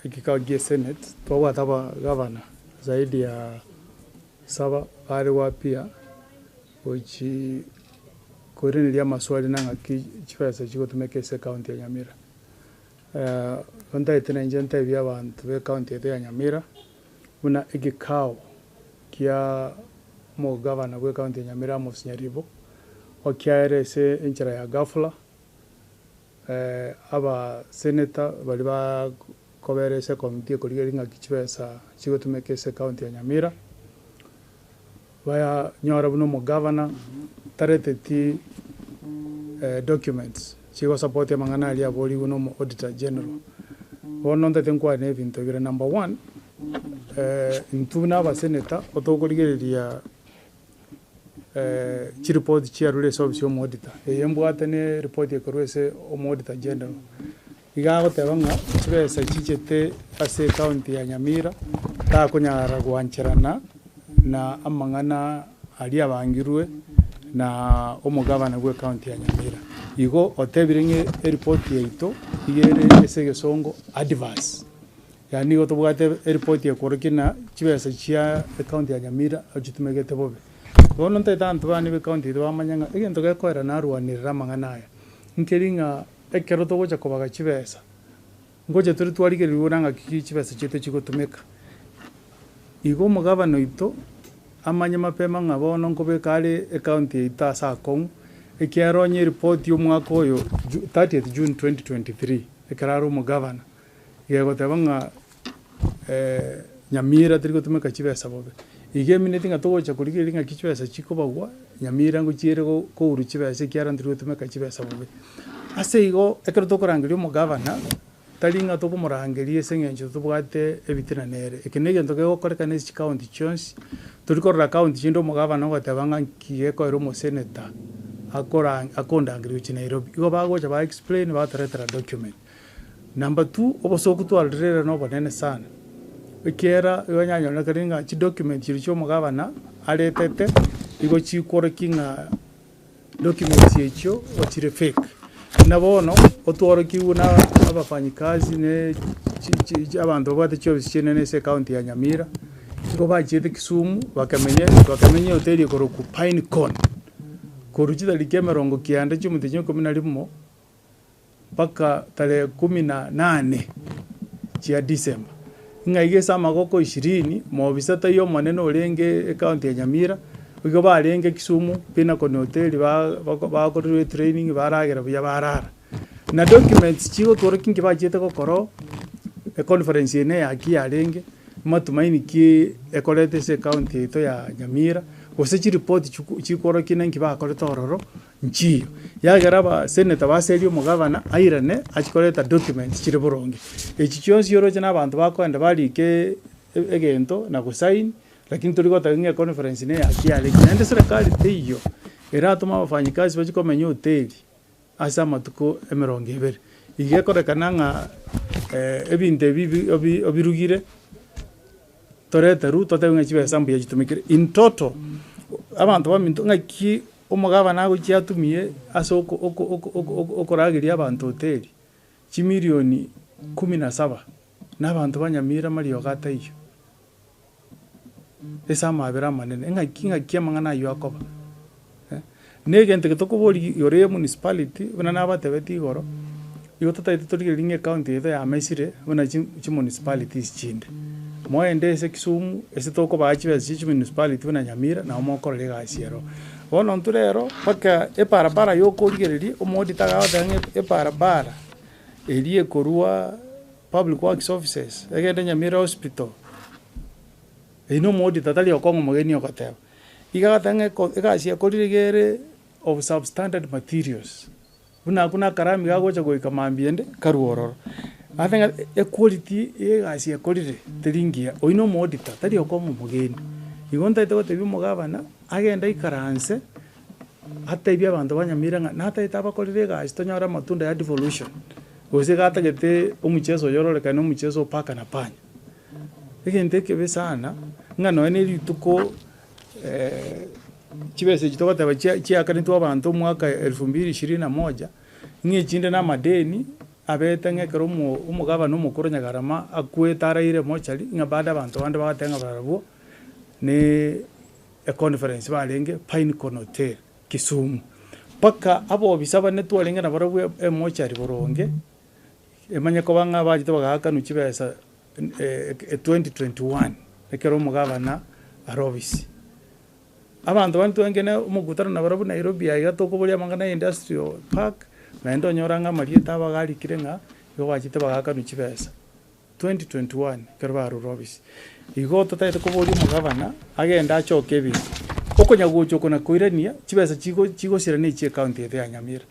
Ekikao gie senate twabwate abagavana zaidi ya saba bare goappear gochi koiraneria amaswali na ng'aki chibesa chigotumeka ase ecounty ya Nyamira. Ntaete nainche ntebie abanto ba ecounty yaito ya Nyamira buna egekao kia omogavana bwa ecounty ya Nyamira Amos Nyaribo, okiaere ase enchera ya ghafla. Aba senator baria bakobera ase ecommittee ekorigereria ng'aki chibesa chigotumeka ase ecounty ya Nyamira, bayanyora buna omogavana tareteti documents chigo support amang'ana aria aborigwe na omo auditor general. Bono ntagete nkwane ebinto bire, number one, intwe buna abasenator otokorigereria chiripoti chiarure ase ofisi ya omoauditor, eye mbwate ne eripoti ekorwa ase omoauditor general, iga agoteba ng'a chibesa chichete ase ecounty ya Nyamira, takonyara goancherana na amang'ana aria abangirwe na omogavana bwa ecounty ya Nyamira. Igo otebire ng'a eripoti yaito iga ere ase egesongo adverse. Yaani nigo tobwate eripoti ekorokia ng'a chibesa chia ecounty ya Nyamira ochitumegete bobe. Bono ntaete abanto bane ba ecounty yaito bamanye ng'a egento gekoera narwanerera amang'ana aya, nkeri ng'a ekero togocha kobaga chibesa, ngocha tore twarigererigwe buna ng'aki chibesa chiaito chigotumeka. Igo omogabana oito amanye mapema ng'a bono nkobeka are ecounty yaito ase akong'u, ekiagera onye eripoti ya omwaka oyo Ju- 30th June 2023, ekero are omogavana, Gegoteba ng'a Nyamira teri gotumeka chibesa bobe. Iga emineti ng'a togocha korigereria ng'aki chibesa chikobagwa, Nyamira ngochiere kourwa chibesa ekiagera ntiri gotumeka chibesa bobe. Ase igo, ekero tokorangeria omogavana, tari ng'a tokomorangeria ase eng'encho tobwate ebitina nere. Eke na egento kegokorekana ase chikaunti chionsi, tori korora kaunti chinde omogavana ogoteba ng'a nki gekoera omoseneta akora akondangeria gochia Nairobi. Igo bagocha ba explain batoretera document. Number two, obosoku twarorire ere nobonene sana, ekiagera igo onyanyorekire ng'a chidocument chiria chia omogabana aretete, nigo chikworokia ng'a documents echio chire fake. Buna bono, otworokigwe na abafanyikazi ne chi chi abanto babwate chiofisi chinene ase ecounty ya Nyamira, nigo bachiete Kisumu bakamenya bakamenya ehoteli ekorokwa Pinecone, korwa chitariki emerongo kianda chia omotienyi o ikomi na rimo. mpaka tarehe kumi na nane chia December, ng'a iga ase amagoko ishirini, mobisa taiyo omonene orenge ecounty ya Nyamira, igo barenge Kisumu, Pinnacle Hotel ba bako bakorerwe etraining baragera buya barara. Na documents chigotworokia nki bachiete gokora oo, econference eye na eyaki yarenge, matumaini ki ekorete ase ecounty yaito ya Nyamira, gose chiripoti chiku chikworokia ninki bakorete ororo. Nchiyo. Yagera abaseneta baserie omogavana airane achie koreta documents chire boronge. Echi chionsi oroche na abanto bakoenda barike egento na gosign, lakini tori goteba ng'a econference ne eyaki yarenge. Naende serikali teiyo eratome abafanyikazi bachie komenya hoteli ase amatuko emerongo ebere. Iga ekorekana ng'a ebinto ebi bi obi obirugire toreterwe totebe ng'a chibesa mbuya chitumekire. In total, abanto baminto ng'aki. Omogabana agochia atumie ase okorageria abanto hoteli chimilioni kumi na saba, na abanto ba Nyamira mariogo ataiyo, ase amabera amanene. Ng'aki ng'aki amang'ana ayio akoba? Na egento eke tokoboria igoro ya emunicipality, buna nabatebetie igoro, igo totagete torigererie ng'a ecounty yaito yamesire buna chimunicipalities chinde. Moende ase Kisumu, ase tokobaa chibesa chie chimunicipality buna Nyamira, nabo mokorora egasi ero. Bono intwe rero, mpaka ebarabara yokorigereria, omoauditor agagoteba ng'a ebarabara eria ekorwa public works offices, egende Nyamira hospital, eywo na omoauditor tari okong'a omogeni ogoteba. Iga agoteba ng'a eko egasi ekorire iga ere of substandard materials. Buna akwo na akarami gagocha goika mambia ende, karue ororo. Ase ng'a equality ya egasi ekorire teri ngiya, oyio na omoauditor, tari okong'a omogeni. Igo ntagete gotebia omogavana, agende aikaranse, atebie abanto ba Nyamira ng'a natagete abakorere egasi tonyore amatunda ya devolution, gose iga atagete omocheso oyo ororekane omocheso o paka na panya. Egento ekebe sana, ng'a nonye na erituko. Chibesa echi togoteba chia chiakanetwe abanto omwaka elfu mbili ishirini na moja, ng'a echinde na amadeni, abete ng'a ekero omo omogabana omokoro Nyagarama akwete araire mochari, ng'a bado abanto bande bagateba ng'a barabwo ne econference barenge Pinecone Hotel Kisumu. Mpaka abobisa bane twarenge nabarabwo emochari boronge, emanye koba ng'a bachete bagaakanwa chibesa 2021 ekero omogabana are ofisi. Abanto bande twarenge na omokutano nabarabwo Nairobi aiga tokoboria amang'ana ya industrial park, naende onyora ng'a amarieta abo agarikire ng'a igo bachete bagaakanwa chibesa. 2021 ekero barure ofisi. Igo totagete koboria omogabana agende achoke ebinto. Okonya gocha oko na koirania chibesa chigo chigosira ne chie ecounty yaito ya Nyamira.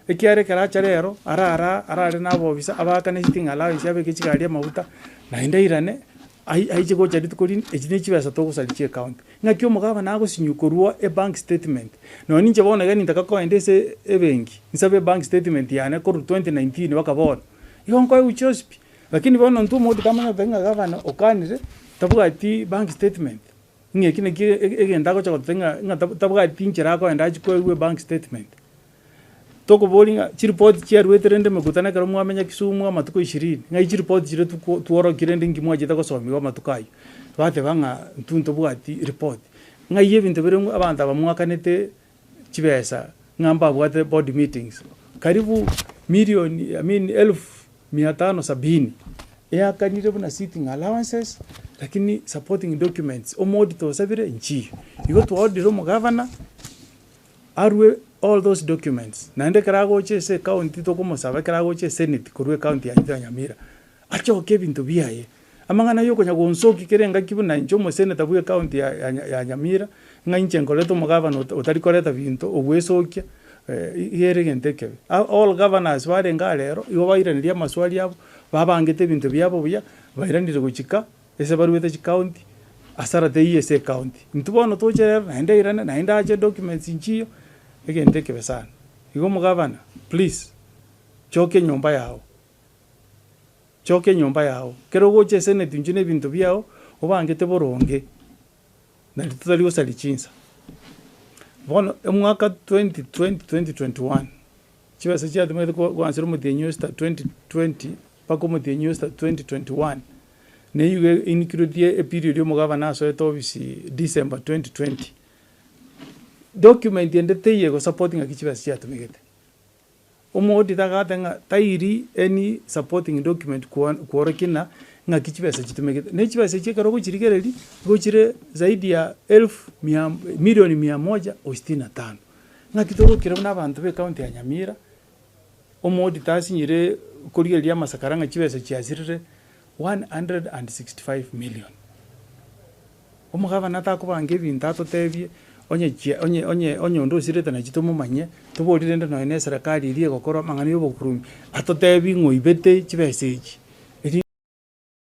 Ekiagera ekero acha rero, arara arare na abobisa abaakane sitting allowance abeke chigari amaguta, naende airane ai aiche gocha rituko rinde, echi ne chibesa togosaria chie ecounty. Ng'aki omogabana agosinywa korwa ebank statement, nonye ninche bono iga nintaka koenda ase ebenki, nsabe ebank statement yane korwa 2019 mpaka bono, igo nkoegwa chionsi pi. Lakini bono intwe omonto tamanyete ng'a gavana okanire, tabwati bank statement, ng'a eki naki egento agocha goteba ng'a ng'a tabwati nchera akoenda achie koegwa ebank statement. Tokoboria ng'a chiripoti chiaruete rende emekutano ekero mwamenya Kisumu amatuko ishirini, ng'ai chiripoti chiria tuko tworokia rende nki mwachete gosomiwa amatuko aywo. Bateba ng'a intwe ntobwati ripoti. Ng'ai ebinto bire abanto aba mwakanete chibesa ng'a mbabwate board meetings, karibu million I mean elfu mia tano sabini eakanire buna sitting allowances lakini supporting documents omoauditor osabire nchiyo. Igo twaordeire omogavana arwe all those documents naende ekero agocha ase ecounty tokomosaba ekero agocha esenate korwa ecounty yaito ya Nyamira, achoke ebinto biaye. Amang'ana ya okonya gonsokia kera engaki buna inche omoseneta bwa ecounty ya ya ya Nyamira, ng'a inche nkorete omogavana ota otari koreta binto ogwesokia iga ere egento ekebe. All governors barenge aa rero, igo bairaneria amaswali abo, babangete ebinto biabo buya, bairanire gochika ase baruete chicounty, asara teiyo ase ecounty. Intwe bono toche rero naende airane, naende ache documents nchiyo, egento ekebe sana. Igo omogavana, please, choka enyomba yago. Choka enyomba yao. Ekero ogocha eseneti inche na ebinto biao, obangete boronge, nari totari gosaria chinsa. Bono omwaka 2020, 2021, chibesa chiatumegete ko koansera omotienyi o sita 2020 mpaka omotienyi o sita 2021, neywo eincludetie eperiod omogabana asoete ofisi December 2020. Document ende teiyo egosupport ng'aki chibesa chiatumegete. Omoauditor agate ng'a tairi any supporting document kworokia ng'a ng'aki chibesa chitumegete. Ne chibesa echi ekero ogochirigereria, nigo chire zaidi ya elfu mia milioni mia moja o sitini na tano. Ng'aki togokira buna abanto ba ecounty ya Nyamira, omoauditor asinyire korigereria amasakara ng'a chibesa chiasirire 165 million. Omogabana takobanga ebinto atotebie, onye chia onye onye onye onde osirete nachi tomomanye, tobori rende nonya na eserekari eria egokora amang'ana ya obokurumi, atotebie ng'a oibete chibesa echi.